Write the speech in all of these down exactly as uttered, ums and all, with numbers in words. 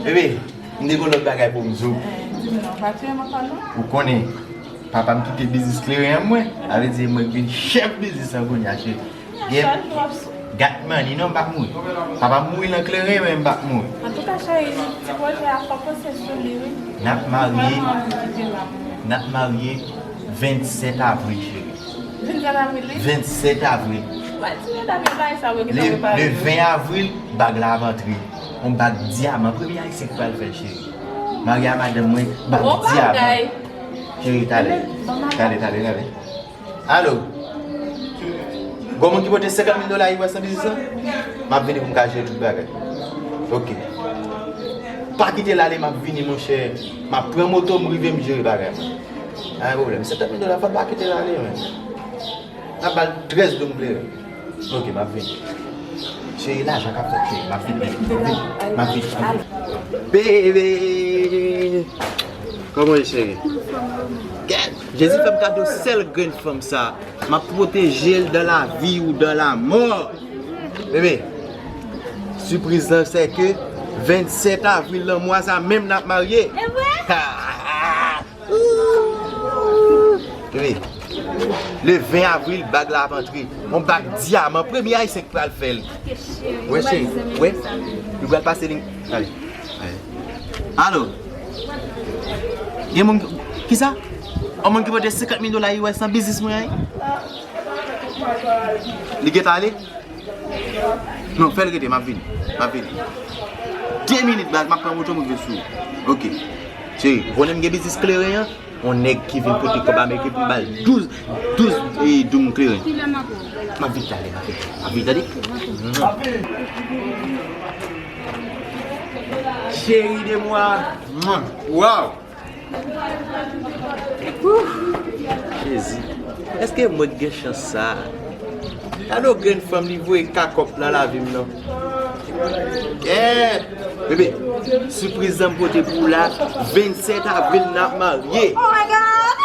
Bebe, m te gen lòt bagay pou m di w. Eh, di m non, pa tiye m ankò non. Ou konnen, papa m kite biznis kleren an mwen. Sa vle di mwen vin chèf biznis lan kounye a, cheri. Gen gat mani non, m p ap mouri. Papa m mouri nan kleren, men m p ap mouri. Antouka, cheri, ti pwojè a fò panse sou li, wi. N ap marye, n ap marye vennsèt avril, cheri. Vennsèt avril, wi. Vennsèt avril. Mwen di medam yo bagay sa yo ki ta prepare. Le ven avril, bag la ap antre. Yon bag dyaman. Premye ayisyen ki pral fè l, cheri. Marye a madanm mwen, bag dyaman. Cheri, talè. Talè, talè, talè. Alo. Gon moun ki pote senkant mil dola U S nan biznis lan? M ap vini pou m ka jere tout bagay. Ok. Pa kite l ale, m ap vini, monchè. M ap pran moto m, rive m jere bagay mwen. Pa gen pwoblèm. Senkant mil dola, fò n pa kite l ale, men. N ap ba l trèz doum kleren. Ok, m ap vini. Cheri, lajan k ap fèt, cheri. M ap vini, m ap vini, m ap vini. Bebe! Kòman w ye, cheri? Gad, Jezi fè m kado sèl grenn fanm sa. M ap pwoteje l dans la vie ou dans la mort. Bebe, sipriz lan se ke vennsèt avril nan mwa sa menm n ap marye. E vre? Wi. Le ven avril, bag la ap antre. Yon bag dyaman. Premye ayisyen ki pral fè l. Wè, cheri. Wè. Li pral pase li. Ale. Ale. Alo. Gen moun ki, kisa? Yon moun ki pote senkant mil dola U S nan biznis mwen an. Li gentan ale? Non, fè l rete, m ap vini. M ap vini. De minit, baz, m ap pran moto m rive sou ou. Ok. Cheri, ou konnen m gen biznis kleren an? Yon nèg ki vin pote kòb Ameriken pou m ba l douz, douz, e, doum kleren. M ap vini talè, m ap vini. M ap vini, tande? Chérie de moi. Waw! Jezi. Èske mwen t gen chans sa? Gade yon grenn fanm li voye kakòp nan lavi m nan. Kèt! Bebe, sipriz lan m pote pou w la, vennsèt avril n ap marye. Oh my God!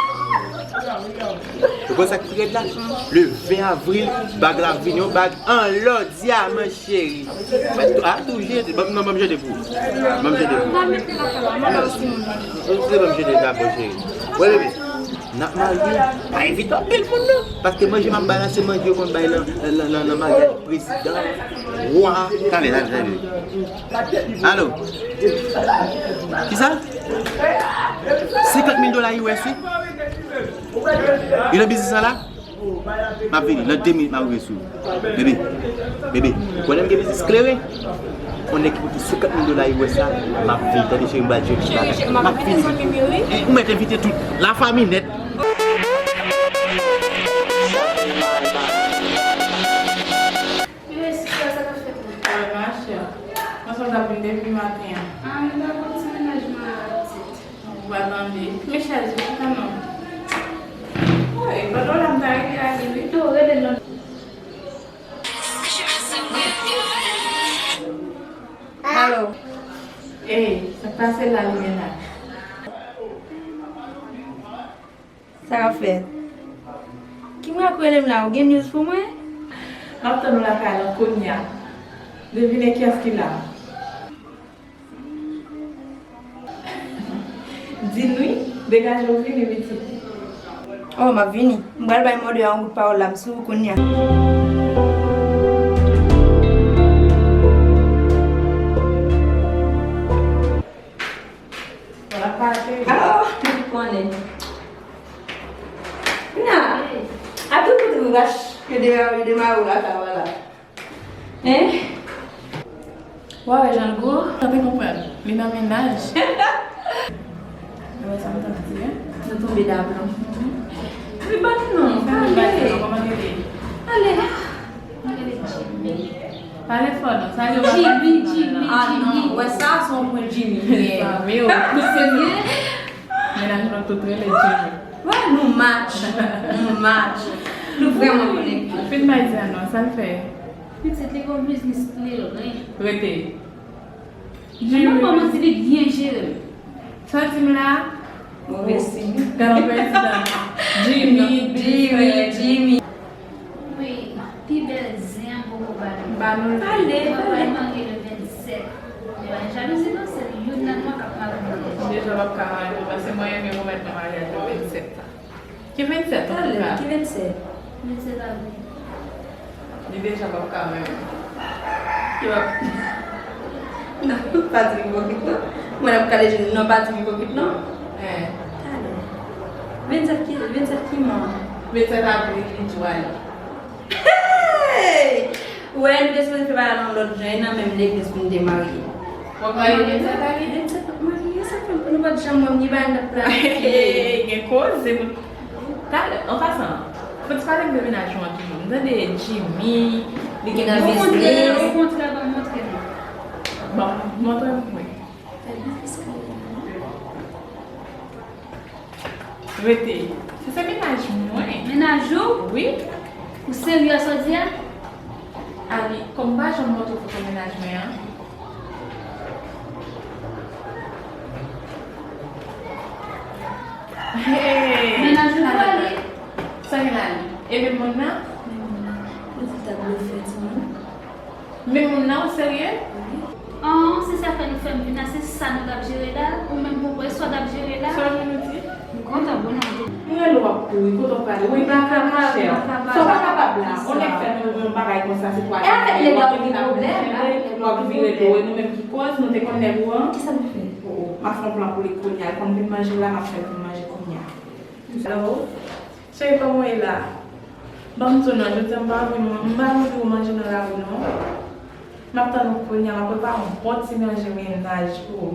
Ou konn sa k pi rèd la? Le ven avril, bag la ap vin yon bag an lò dyaman. Cheri. Fè tou, a, tou jete. Ban m, non, ban m jete pou ou. Ban m jete pou ou. Ou se ban m jete dabò, cheri. Wè, bebe. N ap marye. Pa envite anpil moun, non. Paske manje m ap bay la, se manje yo konn bay nan, nan, nan, nan maryaj prezidan, wa. Talè, talè, talè. Alo. Kisa? Senkant mil dola U S, wi. Li nan biznis la la? M ap vini, nan de minit m ap rive sou ou. Bebe, bebe, ou konnen m gen biznis kleren? Yon nèg ki pote senkant mil dola U S la, m ap vini, tande cheri, m pral jere tout bagay. M ap vini. E, ou mèt envite tout lafanmi nèt. Mwen sanm t ap vin depi maten an. Ah, men pa konn ti mennaj mwen an la pitit. Ou pa tande. Men chèz ou chita non. Wi, pandan w la m ta rele ale wi. Yo, rele non. Alo. Ey, sa k pase la, limena? Sa k ap fèt? Ki mwen ak rele m la, ou gen news pou mwen? M ap tann ou lakay lan kounya. Devine kiyès ki la. Di n wi, degaje w vini pitit. Oh, m ap vini. M pral bay mòde a yon gout pawòl la, m sou ou kounya. Oh, ou konnen. Kounya, a tout kote ou rache, yo de-, yo demare w lakay la. Hein? Wa wè jan l gwo? Sa te konprann. Li nan mennaj. Ou wè sa m t ap di, hein? Nou tonbe daplon. Wi, ban n non. Fè nou bay non, kòman rele? Ale. Pale fò non. Sa yo pa Jimmy, Jimmy, ah non, Jimmy. Wè sa, se yon pwen Jimmy. Sa, wi, wi. Ou serye? Mennaj nou tout rele Jimmy. Wè, nou match. Nou match. Nou vrèman konekte. Fin bay di a non, sa l fè? Pitit li gon biznis kleren. Rete. Jimmy, manman di li byen jere l. Santi m la. Move siy. Galan prezidan. Jimmy, Jimmy, Jimmy. Wi, pi bèl zen an poko ba nou. Ba nou. Pale, pale. Mwen pral marye le vennsèt. Men pa gen jalouzi non, se Deja w ap ka marye, paske mwen renmen remèt nan maryaj le vennsèt la. Ki vennsèt, an tou ka? Ki vennsèt? Vennsèt avril. Li deja p ap ka renmen. Li p ap. Non, pa di m ipokrit, non. Mwen ap kale je nou, non, pa di m ipokrit, non. Eh. Talè. Vennsèt ki, vennsèt ki mwa? Vennsèt avril, li di w ale. Hey! Wè, nou te sipoze fè bagay nan lòt jan, e nan menm legliz pou nou te marye. W ap marye vennsèt avril? Vennsèt, m ap marye, sa fè nou pa t janm wè m, ni bagay n t ap planifye. Hey, gen koze, moun. Talè, an pasan, fò ti pale m de mennaj ou an toujou. M tande Jimmy, li gen biznis. Okontrè, okontrè, ban m montre nou. Bon, montre m, wi. Fè biznis kay la. Rete. Sa se mennaj mwen. Mennaj ou? Wi. Ou serye a sa w di a? Ani, kòm m pa janm montre w foto mennaj mwen an. Hey! Mennaj ou pale? Sa gen la li? E menm moun nan? Menm moun nan. Ou di ta blofè, timoun. Menm moun nan, ou serye? Wi. An, se sa fè nou fè m vin la, se sa nou t ap jere la, ou menm pou wè sa w t ap jere la. Sa w vin nou di? M kontan pou nou. M rele w ap kouri, kote w prale? Wi, m pa kapab, m pa kapab. Sa w pa kapab la? On nèg fè nou yon bagay konsa, se twa. E avèk nèg la ou gen pwoblèm? W ap vire do, e nou menm ki koz, nou te konn nèg ou an? Kisa nou fè? O, o, m ap fè yon plan pou li kounye a, l konn vin manje la, m ap fè l vin manje kounye a. Alo? Cheri, kòman w ye la? Ban m di w non, jodi a m pa anvi, m pa anvi w manje nan lari non. M ap tann ou kounye a, m ap prepare yon bon ti manje mennaj pou ou.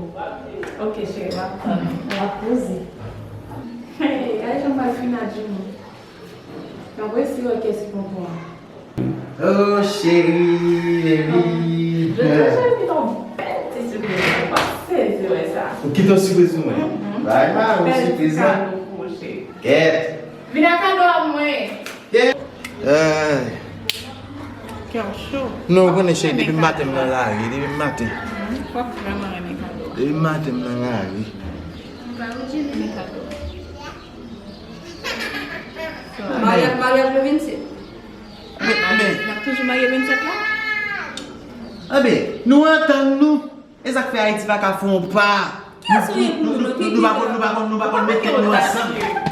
Ok, cheri, m ap tann ou. W ap poze. Hey, gade jan m pral fini ak Jimmy. M ap resi wè kiyès ki konprann. Oh, cheri, baby. Jodi a, cheri, m gen yon bèl ti sipriz pou ou. W ap sezi wè sa. Ou kite yon sipriz pou mwen? Mhm. Bay mari w sipriz la. Bèl ti kado pou ou, cheri. Kèt. Vin ak kado a mwen. Ay. Kè w cho. Non, ou konnen, cheri, depi maten m nan lari, depi maten. Mhm. W ap vrèman renmen kado a. Depi maten m nan lari. M pa oubli renmen kado. Maryaj, maryaj le vennsèt. Men, men. N ap toujou marye vennsèt la? Anben, nou antann nou. E sa k fè Ayiti pa ka fè yon pa. Kiyès ou ye pou nou, nou, nou, nou pa konn, nou pa konn, nou pa konn met tèt nou ansanm.